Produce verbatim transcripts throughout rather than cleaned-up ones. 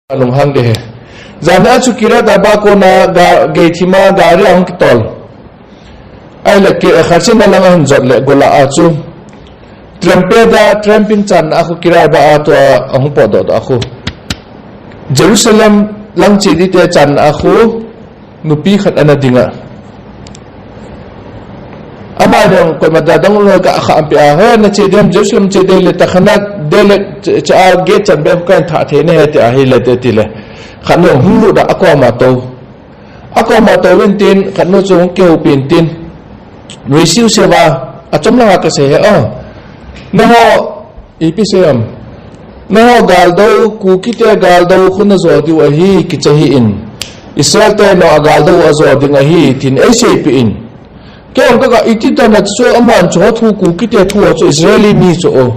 Alunghang de he. Jan a chu Kiryat Arba kona ga, gei thima gari ahung kitol. Ahile ke kharchina lang ahin jot le gola a chu. Trampeda, tramping chan a khu Kiryat Arba a tua ahung potdoh doh a khu. Jerusalem lang che ding te chan a khu nupi khat ana ding a. Ama dang koima da dang lo ka kha ampi a, "He, na che dem, Jerusalem che dem le ta khana de le che, che a gate chan be ka tha the ne he," te ahile te tile. Khat nu hung lut a, akoma to. Akoma to vin tin, khat nu chu hung kihoupi in tin. Nuisiu seva, achom langa ka sei he, oh. Nangho, ipi sei am. Nangho gal dou, Kuki te gal dou khu najo diu ahi, kicha hih in. Israel te nangho gal dou ajo ding ahi, tin eiseipeh in. Kei jong ka ga iti tana chu aman chu thu Kuki te thu chu Israeli mi chu o.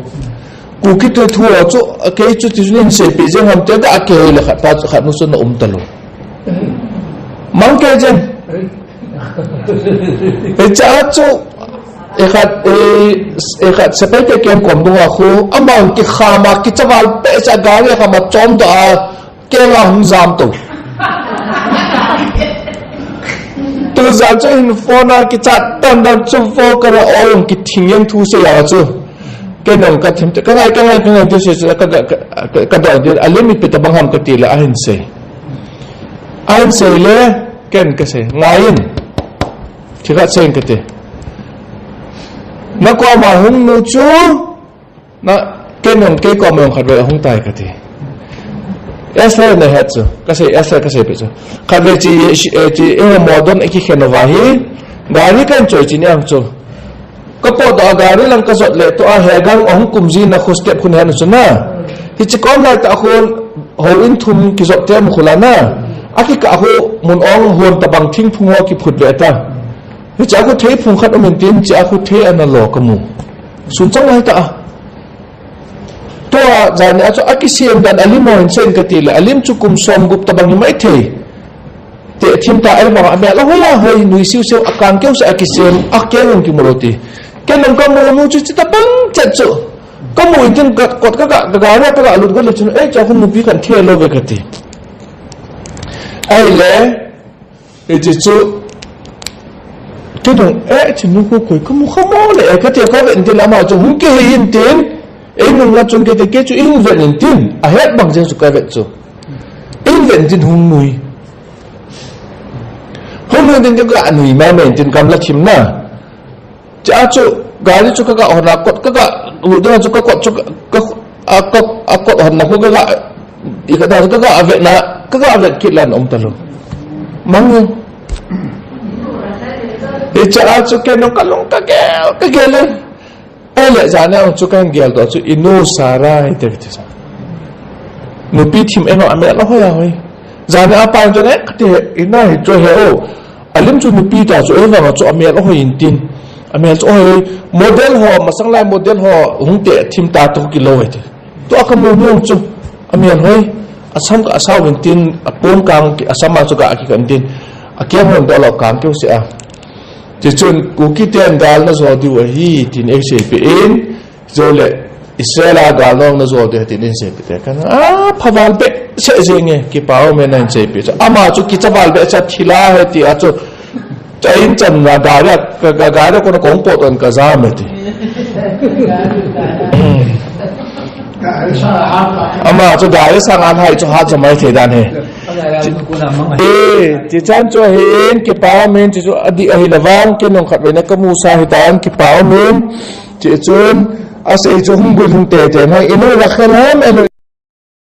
Kuki te thu chu kei chu ti chu nin seipeh jeng ham te ga kei le khat pa khat nu chu na um talou. Mang kei jeng. Hiche a chu, e khat, e, e khat sepai te kengkom dunga khu, aman kikham a, kicha val peh cha gari kham a chom doh a, kenga hung jam to. Tujan chu hin phone a kichat dan dan chu phone ka ra ong kithing jeng thu sei a chu. Kei nong ka thim te, ka ngai, ka ngai, ka ngai, tu sei sei, ka, ka, ka, ka doi ding, a limit pe tabang ham kati le, ahin sei. Ahin sei le, ken ka sei, ngai in. Thikhat sei in kati. Na koma hung nu chu, na, ken nong kei koma hung khatvei ahung tai kati. Esther na het chu, ka sei, Esther ka sei pe chu. Khatvei chi, chi, eh, chi, eh, modern eh, kikhen uva hi, gari kan choi chi ni ang chu. Ka potdoh a gari lang ka jot le tua he gang ahung kum ji na khu step khun hen chu na. Hiche kom lai tah khun houin thum kijot te mu khu la na. Akikah khu mun ong hon tabang thingphung ho kiphut ve ta. Hiche a khu thei phung khat um in tin, hiche a khu thei ana lo ka mu. Sun chang lai tah a. Tua jan a chu akisem dan alim ho hin sei in kati le, alim chu kum som gup tabang hi mai thei. Te thim ta ei mong a mel a hoi a hoi, nui siu siu, a kang keu se a kisem, a keng in kimu lou ti. Ken nong ka mu nu chu chita bang chet chu. Ka mu in tin ka kot ka ga, ka ga ra ka ga lut ka lut chu, eh, cha khu nupi kan the lou ve kati. Ahile, eh, chi chu, ken nong, eh, chi nu khu koi ka mu kha mo le, eh, kati ka ve in tin ama chu, hung kihei in tin, eh, nung la chung kiti ke chu, in ve in tin, ahet bang jeng chu ka ve chu. In ve in tin hung nui. Hung nui tin chu ka nui ma ma in tin gamla thim na. Cha chu, gari chu ka ga hon a kot, ka ga, lu ding chu ka kot chu ka, ka, a kot, a kot hon na khu ka ga, i ka da chu ka ga vet na, ka ga vet kit lan um talou. Mang. Hiche a chu ken nong ka lung ka gel, ka gel le. Ahile jan a chu kan gel doh chu i nu Sarah hi te ti sa. Nupi thim ema amel a hoi a hoi. Jan a pa chu ne kati he, i na hi chu he o. Alim chu nupi ta chu ei vang a chu amel a hoi in tin. Amel chu hoi. Model ho, masang lai model ho hung te thim ta tu kilou e ti. Tua ka mu mu chu. Amel hoi. Asam ka asau in tin. Apon kang ki asam a chu ka aki kan tin. Akeng hon doh lou kang keu se a. Tichun, Kuki ten gal najo diu ahi, tin eiseipeh in, jole, Israel a gal nong najo diu ahi, tin eiseipeh te. Kana, a, phaval behseh jeng e, kipa um e na eiseipeh. Ama chu kicha val behseh thil ahi ti a chu, cha in chan na gari a, ka, ka, gari a kona kong pot on ka jam e ti. Ama chu gari sang an hai chu hat jam mai thei dan he. Eh, chi chan chu ahin, kipa um in, chi chu adih ahi le vang, ken nong khatvei na ka mu sa hi tan, kipa um in, chi chun, asei chu hung bul hung te te, na, i nu la khen ham, i nu